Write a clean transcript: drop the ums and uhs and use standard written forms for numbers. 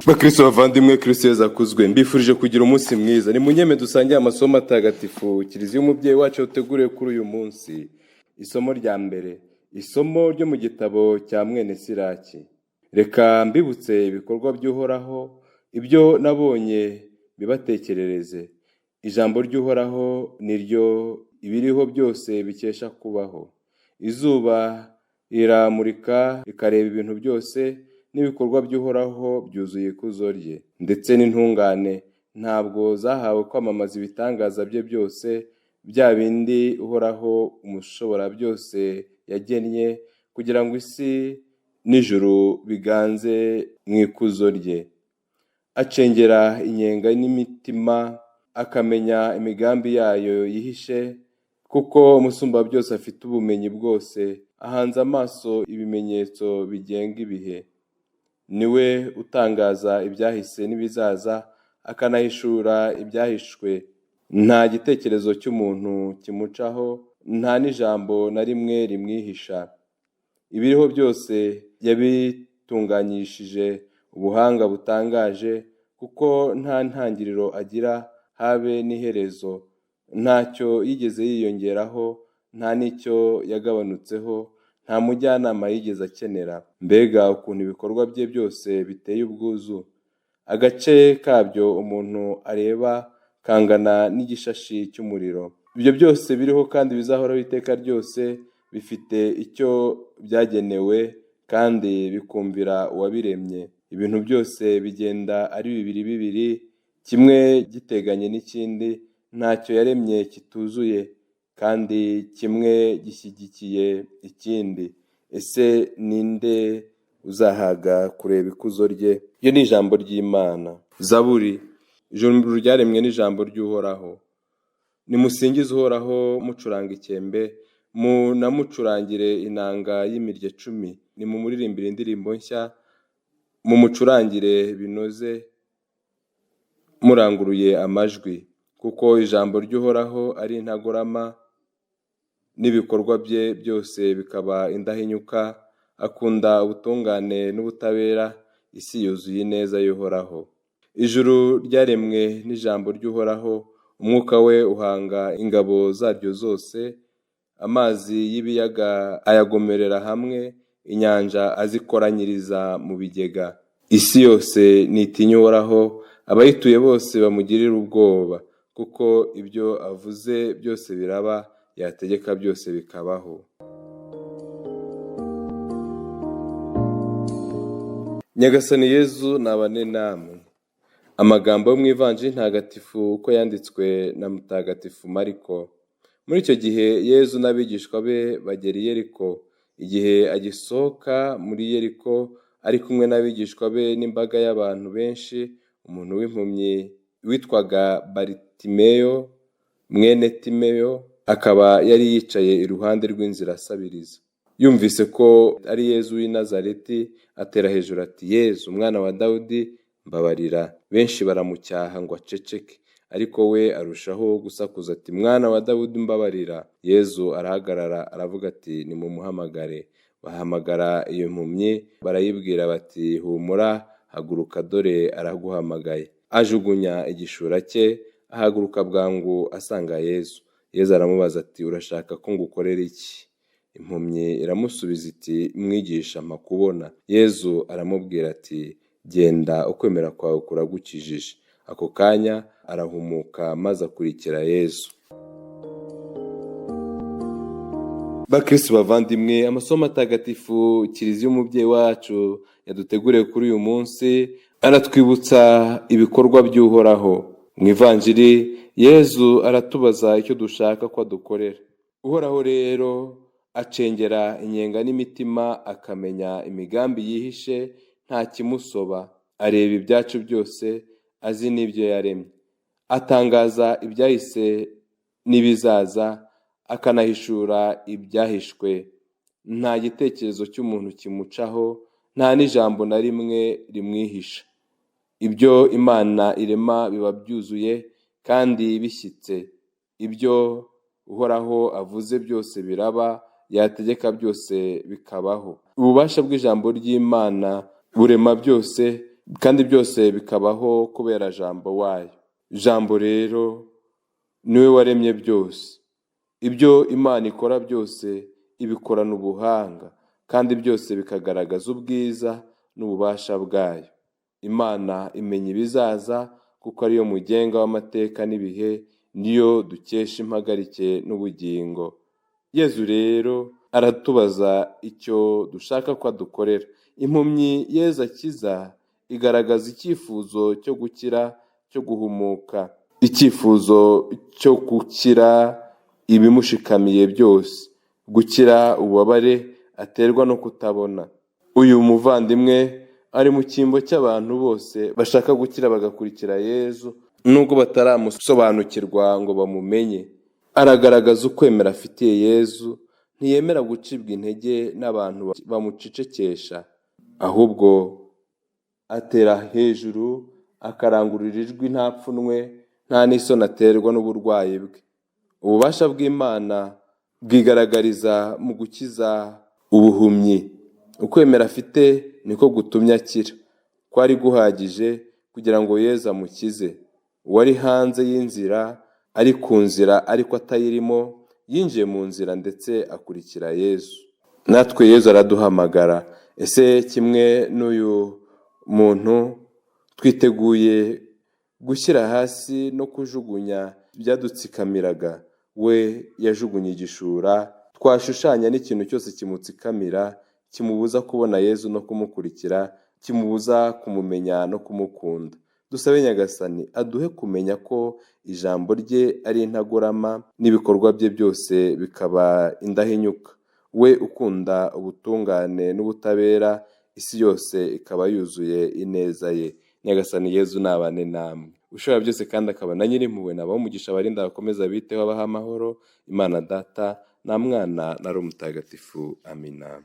Bakristo bavandimwe, Kristo Yezu akuzwe. Mbifurije kugira umunsi mwiza. Ni munyeme dusangiye amasomo matagatifu Kiliziya umubyeyi wacu yateguriye kuri uyu munsi. Isomo rya mbere, isomo ryo mu gitabo cya mwene Siraki. Reka mbibutse ibikorwa by'Uhoraho, ibyo nabonye bibatekerereze. Ijambo ry'Uhoraho ni ryo ibiriho byose bikesha kubaho. Izuba riramurika rikareba ibintu byose, n'ibikorwa by'Uhoraho byuzuye ikuzo rye. Ndetse n'intungane ntabwo zahawe kwamamaza ibitangaza bye byose, bya bindi Uhoraho Umushoborabyose yagennye, kugira ngo isi n'ijuru biganze mu ikuzo rye. Acengera inyenga n'imitima, akamenya imigambi yayo yihishe, kuko Umusumbabyose afite ubumenyi bwose, ahanze amaso ibimenyetso bigenga ibihe. Ni we utangaza ibyahise n'ibizaza, akanahishura ibyahishwe. Nta gitekerezo cy'umuntu kimucaho, nta n'ijambo na rimwe rimwihisha. Ibiriho byose yabitunganyishije ubuhanga butangaje, kuko nta ntangiriro agira habe n'iherezo. Ntacyo yigeze yiyongeraho, nta n'icyo yagabanutseho, nta mujyanama yigeze akenera. Mbega ukuntu ibikorwa bye byose biteye ubwuzu! Agace kabyo umuntu areba kangana n'igishashi cy'umuriro. Ibyo byose biriho kandi bizahoraho iteka ryose, bifite icyo byagenewe kandi bikumvira uwabiremye. Ibintu byose bigenda ari bibiri bibiri, kimwe giteganye n'ikindi, ntacyo yaremye kituzuye, kandi kimwe gishyigikiye ikindi. Ese ninde uzahaga kureba ikuzo rye? Iryo ni ijambo ry'Imana. Zaburi. Ijuru ryaremwe n'ijambo ry'Uhoraho. Nimusingize Uhoraho mucuranga ikembe, munamucurangire inanga y'imirya cumi. Nimumuririmbire indirimbo nshya, mumucurangire binoze muranguruye amajwi, kuko ijambo ry'Uhoraho ari intagorama, n'ibikorwa bye byose bikaba indahinyuka. Akunda ubutungane n'ubutabera, isi yuzuye ineza y'Uhoraho. Ijuru ryaremwe n'ijambo ry'Uhoraho, umwuka we uhanga ingabo zaryo zose. Amazi y'ibiyaga ayagomerera hamwe, inyanja azikoranyiriza mu bigega. Isi yose ntitinye Uhoraho, abayituye bose bamugirire ubwoba, kuko ibyo avuze byose biraba, yategeka byose bikabaho. Nyagasani Yezu nabane namwe. Amagambo yo mu Ivanjiri ntagatifu uko yanditswe na Mutagatifu Mariko. Muri icyo gihe Yezu n'abigishwa be bagera i Yeriko. Igihe agisohoka muri Yeriko ari kumwe n'abigishwa be n'imbaga y'abantu benshi, umuntu w'impumyi witwaga Baritimeyo mwene Timeyo akaba yari yicaye iruhande rw'inzira asabiriza. Yumvise ko ari Yezu w'i Nazareti, atera hejuru ati: "Yezu, umwana wa Dawudi, mbabarira." Benshi baramucyaha ngo aceceke, ariko we arushaho gusakuza ati: "Mwana wa Dawudi, mbabarira." Yezu arahagarara aravuga ati: "Nimumuhamagare." Bahamagara iyo mpumyi, barayibwira bati: "Humura, haguruka, dore araguhamagaye." Ajugunya igishura cye, ahaguruka bwangu asanga Yezu. Yezu aramubaza ati: "Urashaka ko ngukorera iki?" Impumyi iramusubiza iti: "Mwigisha, mpa kubona." Yezu aramubwira ati: "Genda, ukwemera kwawe kuragukijije." Ako kanya arahumuka maze akurikira Yezu. Bakristo bavandimwe, amasomo atagatifu Kiliziya umubyeyi wacu yaduteguriye kuri uyu munsi aratwibutsa ibikorwa by'Uhoraho. Mu Ivanjiri Yezu aratubaza icyo dushaka ko adukorera. Uhoraho rero acengera inyenga n'imitima, akamenya imigambi yihishe, nta kimusoba. Areba ibyacu byose, azi n'ibyo yaremye. Atangaza ibyahise n'ibizaza, akanahishura ibyahishwe. Nta gitekerezo cy'umuntu kimucaho, nta n'ijambo na rimwe rimwihisha. Ibyo Imana irema biba byuzuye kandi bishyitse. Ibyo Uhoraho avuze byose biraba, yategeka byose bikabaho. Ububasha bw'ijambo ry'Imana burema byose. kandi byose bikabaho kubera Jambo wayo. Jambo rero niwe waremye byose. Ibyo Imana ikora byose ibikorana ubuhanga, kandi byose bikagaragaza ubwiza n'ububasha bwayo. Imana imenya ibizaza kuko ariyo mugenga w'amateka n'ibihe, niyo dukesha impagarike n'ubugingo. Yezu rero aratubaza icyo dushaka ko adukorera. Impumyi Yezu akiza igaragaza icyifuzo cyo gukira, cyo guhumuka, icyifuzo cyo gukira ibimushikamiye byose, gukira ububabare aterwa no kutabona. Uyu muvandimwe ari mu cyimbo cy'abantu bose bashaka gukira bagakurikira Yezu, nubwo bataramusobanukirwa ngo bamumenye. Aragaragaza ukwemera afitiye Yezu, ntiyemera gucibwa intege n'abantu bamucecekesha, ahubwo atera hejuru akarangurura ijwi nta pfunwe, nta n'isoni aterwa n'uburwayi bwe. Ububasha bw'Imana bwigaragariza mu gukiza ubuhumyi. Ukwemera afite niko gutumye akira, kwari guhagije kugira ngo Yezu amukize. Uwari hanze y'inzira, ari ku nzira ariko atayirimo, yinjiye mu nzira ndetse akurikira Yezu. Natwe Yezu araduhamagara. Ese kimwe n'uyu muntu twiteguye gushyira hasi no kujugunya ibyadutsikamiraga? We yajugunye igishura twashushanya n'ikintu cyose kimutsikamira, kimubuza kubona Yezu no kumukurikira, kimubuza kumumenya no kumukunda. Dusabe Nyagasani aduhe kumenya ko ijambo rye ari intagorama n'ibikorwa bye byose bikaba indahinyuka. We ukunda ubutungane n'ubutabera, isi yose ikaba yuzuye ineza ye. Nyagasani Yezu nabane namwe. Ushobora byose kandi akaba na Nyirimpuhwe, nabahe umugisha, abarinde, abakomeze, abiteho, abahe amahoro. Imana Data na Mwana na Roho Mutagatifu. Amina.